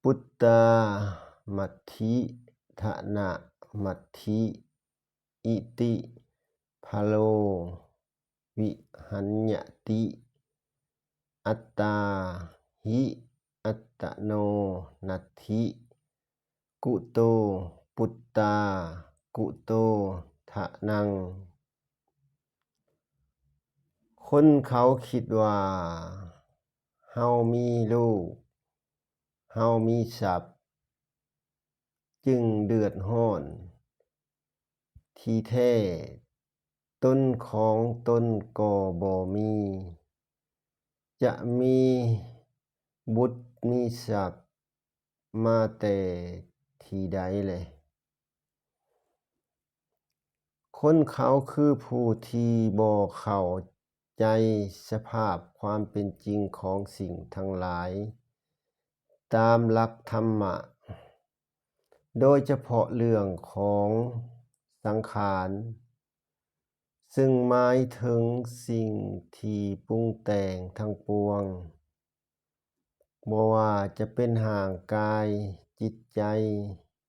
ປຸດຕາ ມັດຖິ ທະນະ ມັດຖິ ອິຕິ ພະໂລ ວິຫັນຍະຕິ ອັດຕາ ຫິ ອັດຕະໂນ ນັດຖິ ກຸໂຕ ປຸດຕາ ກຸໂຕ ທະນັງ. ຄົນເຂົາຄິດວ່າ ເຮົາມີລູກ ເຮົາມີຊັບ ຈຶ່ງເດືອດຮ້ອນ, ທີ່ແທ້ຕົນຂອງຕົນກໍບໍ່ມີ ຈະມີບຸດມີຊັບມາແຕ່ທີ່ໃດແລ? ຄົນເຂົາຄືຜູ້ທີ່ບໍ່ເຂົ້າໃຈສະພາບຄວາມເປັນຈິງຂອງສິ່ງທັງຫຼາຍຕາມຫຼັກທຳມະ, ໂດຍສະເພາະເລື່ອງຂອງສັງຂານ, ຊຶ່ງໝາຍເຖິງສິ່ງທີ່ປຸງແຕ່ງທັງປວງ. ບໍ່ວ່າຈະເປັນຮ່າງກາຍ, ຈິດໃຈ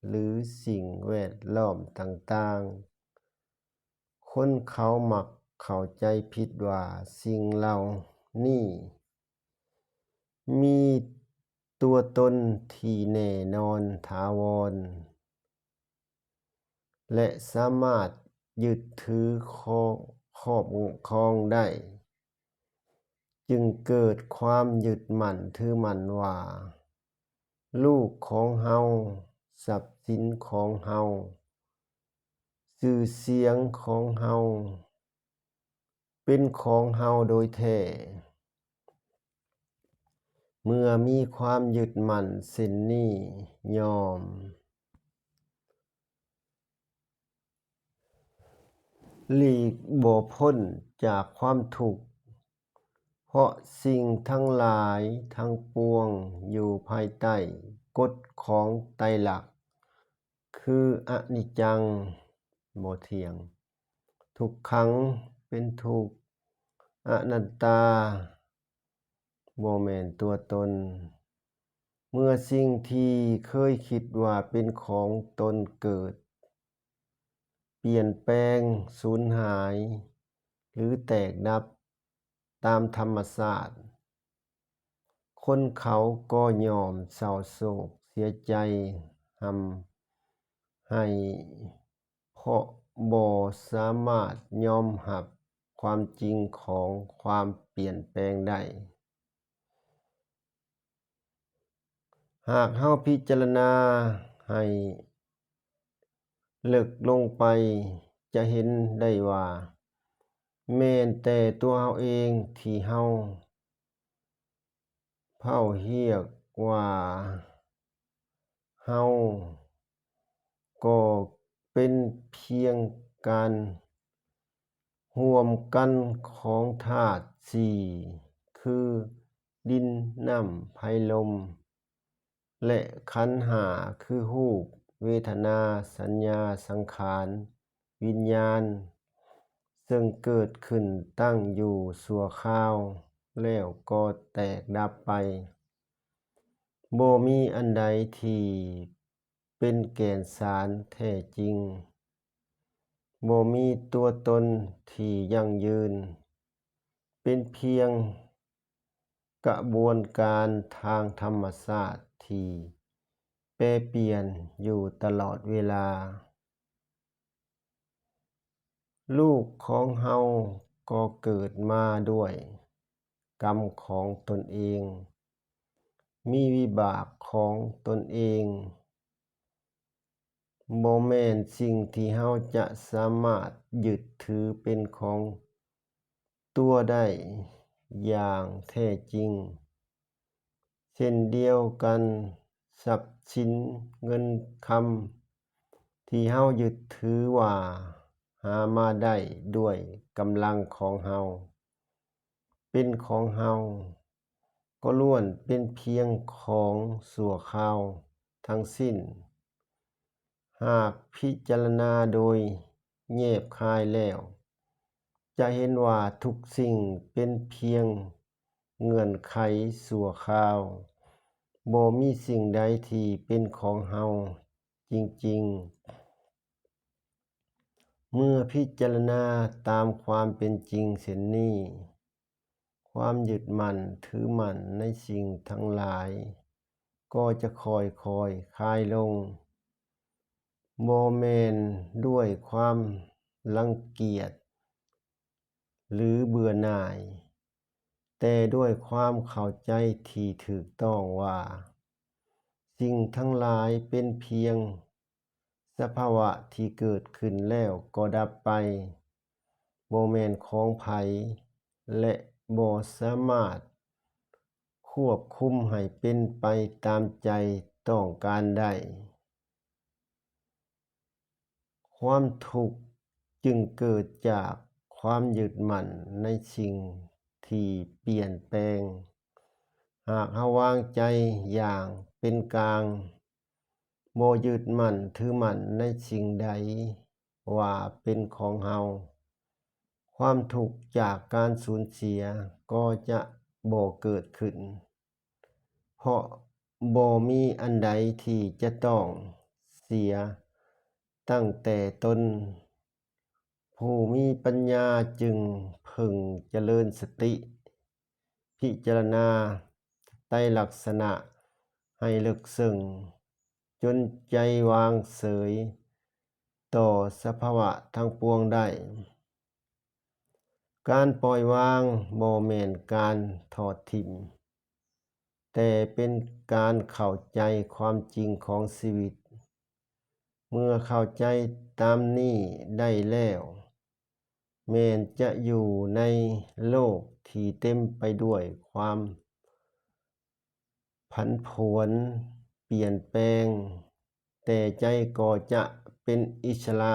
ຫຼື ສິ່ງແວດລ້ອມຕ່າງໆ, ຄົນເຂົາມັກເຂົ້າໃຈຜິດວ່າສິ່ງເຫຼົ່ານີ້ມີຕົວຕົນທີ່ແນ່ນອນຖາວອນ ແລະ ສາມາດຍຶດຖືຄອງ ຄອບຄອງໄດ້, ຈຶ່ງເກີດຄວາມຍຶດໝັ້ນຖືໝັ້ນວ່າ ລູກຂອງເຮົາ, ຊັບສິນຂອງເຮົາ, ຊື່ສຽງຂອງເຮົາ ເປັນຂອງເຮົາໂດຍແທ້. ເມື່ອມີຄວາມຍຶດໝັ້ນເຊັ່ນນີ້, ຍ່ອມຫຼີກບໍ່ພົ້ນຈາກຄວາມທຸກ, ເພາະສິ່ງທັງຫຼາຍທັງປວງຢູ່ພາຍໃຕ້ກົດຂອງໄຕລັກ ຄືອະນິດຈັງ ບໍ່ທ່ຽງ, ທຸກຂັງ ເປັນທຸກ, ອະນັດຕາ ບໍ່ແມ່ນຕົວຕົນ. ເມື່ອສິ່ງທີ່ເຄີຍຄິດວ່າເປັນຂອງຕົນເກີດປ່ຽນແປງ, ສູນຫາຍ ຫຼື ແຕກດັບຕາມທຳມະຊາດ, ຄົນເຂົາກໍຍ່ອມເສົ້າໂສກເສຍໃຈຮ່ຳໄຫ້ ເພາະບໍ່ສາມາດຍອມຮັບຄວາມຈິງຂອງຄວາມປ່ຽນແປງໄດ້. ຫາກເຮົາພິຈາລະນາໃຫ້ເລິກລົງໄປ, ຈະເຫັນໄດ້ວ່າ ແມ່ນແຕ່ຕົວເຮົາເອງທີ່ເຮົາເວົ້າຮຽກວ່າເຮົາ ກໍເປັນພຽງການຮ່ວມກັນຂອງທາດສີ່ ຄື ດິນ, ນ້ຳ, ໄຟ, ລົມ ແລະ ຂັນຫ້າ ຄື ຮູບ, ເວທະນາ, ສັນຍາ, ສັງຂານ, ວິນຍານ ເຊິ່ງເກີດຂຶ້ນຕັ້ງຢູ່ຊົ່ວຄາວ ແລ້ວກໍແຕກດັບໄປ. ບໍ່ມີອັນໃດທີ່ເປັນແກ່ນສານແທ້ຈິງ, ບໍ່ມີຕົວຕົນທີ່ຢັ້ງຢືນ, ເປັນພຽງກະບວນການທາງທຳມະຊາດທີ່ແປປ່ຽນຢູ່ຕະຫຼອດເວລາ. ລູກຂອງເຮົາກໍເກີດມາດ້ວຍກຳຂອງຕົນເອງ, ມີວິບາກຂອງຕົນເອງ, ບໍ່ແມ່ນສິ່ງທີ່ເຮົາຈະສາມາດຍຶດຖືເປັນຂອງຕົວໄດ້ຢ່າງແທ້ຈິງ. ເຊັ່ນດຽວກັນ, ຊັບສິນເງິນຄຳທີ່ເຮົາຍຶດຖືວ່າຫາມາໄດ້ດ້ວຍກຳລັງຂອງເຮົາ, ເປັນຂອງເຮົາ, ກໍລ້ວນເປັນພຽງຂອງຊົ່ວຄາວທັງສິ້ນ. ຫາກພິຈາລະນາໂດຍແຍບຄາຍແລ້ວ, ຈະເຫັນວ່າທຸກສິ່ງເປັນພຽງເງື່ອນໄຂຊົ່ວຄາວ, ບໍ່ມີສິ່ງໃດທີ່ເປັນຂອງເຮົາຈິງໆ. ເມື່ອພິຈາລະນາຕາມຄວາມເປັນຈິງເຊັ່ນນີ້, ຄວາມຍຶດໝັ້ນຖືໝັ້ນໃນສິ່ງທັງຫຼາຍກໍຈະຄ່ອຍໆຄາຍລົງ. ບໍ່ແມ່ນດ້ວຍຄວາມລັງກຽດ ຫຼື ເບື່ອໜ່າຍ, ແຕ່ດ້ວຍຄວາມເຂົ້າໃຈທີ່ຖືກຕ້ອງວ່າ ສິ່ງທັງຫຼາຍເປັນພຽງສະພາວະທີ່ເກີດຂຶ້ນແລ້ວກໍດັບໄປ, ບໍ່ແມ່ນຂອງໃຜ ແລະ ບໍ່ສາມາດຄວບຄຸມໃຫ້ເປັນໄປຕາມໃຈຕ້ອງການໄດ້. ຄວາມທຸກຈຶ່ງເກີດຈາກຄວາມຍຶດໝັ້ນໃນສິ່ງທີ່ປ່ຽນແປງ. ຫາກເຮົາວາງໃຈຢ່າງເປັນກາງ, ບໍ່ຍຶດໝັ້ນຖືໝັ້ນໃນສິ່ງໃດວ່າເປັນຂອງເຮົາ, ຄວາມທຸກຈາກການສູນເສຍກໍຈະບໍ່ເກີດຂຶ້ນ. ເພາະບໍ່ມີອັນໃດທີ່ຈະຕ້ອງເສຍຕັ້ງແຕ່ຕົ້ນ. ຜູ້ມີປັນຍາຈຶ່ງເພິ່ງຈະເລີນສະຕິ, ພິຈາລະນາໄຕລັກສະນະໃຫ້ເລິກເຊິ່ງ, ຈົນໃຈວາງເສີຍຕໍ່ສະພາວະທັງປວງໄດ້. ການປ່ອຍວາງບໍ່ແມ່ນການຖອດຖິ້ມ, ແຕ່ເປັນການເຂົ້າໃຈຄວາມຈິງຂອງຊີວິດ. ເມື່ອເຂົ້າໃຈຕາມນີ້ໄດ້ແລ້ວ, ແມ່ນຈະຢູ່ໃນໂລກທີ່ເຕັມໄປດ້ວຍຄວາມຜັນຜວນ, ປ່ຽນແປງ, ແຕ່ໃຈກໍຈະເປັນອິດສະຫຼະ,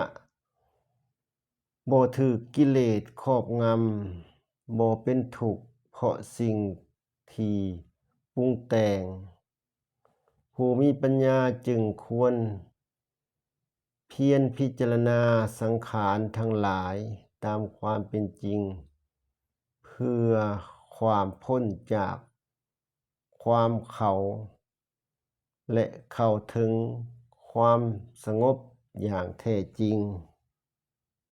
ບໍ່ຖືກກິເລດຄອບງຳ, ບໍ່ເປັນທຸກເພາະສິ່ງທີ່ປຸງແຕ່ງ. ຜູ້ມີປັນຍາຈຶ່ງຄວນພຽນພິຈາລະນາສັງຂານທັງຫຼາຍຕາມຄວາມເປັນຈິງ, ເພື່ອຄວາມພົ້ນຈາກຄວາມເຂົາ ແລະ ເຂົ້າເຖິງຄວາມສະຫງົບຢ່າງແທ້ຈິງ.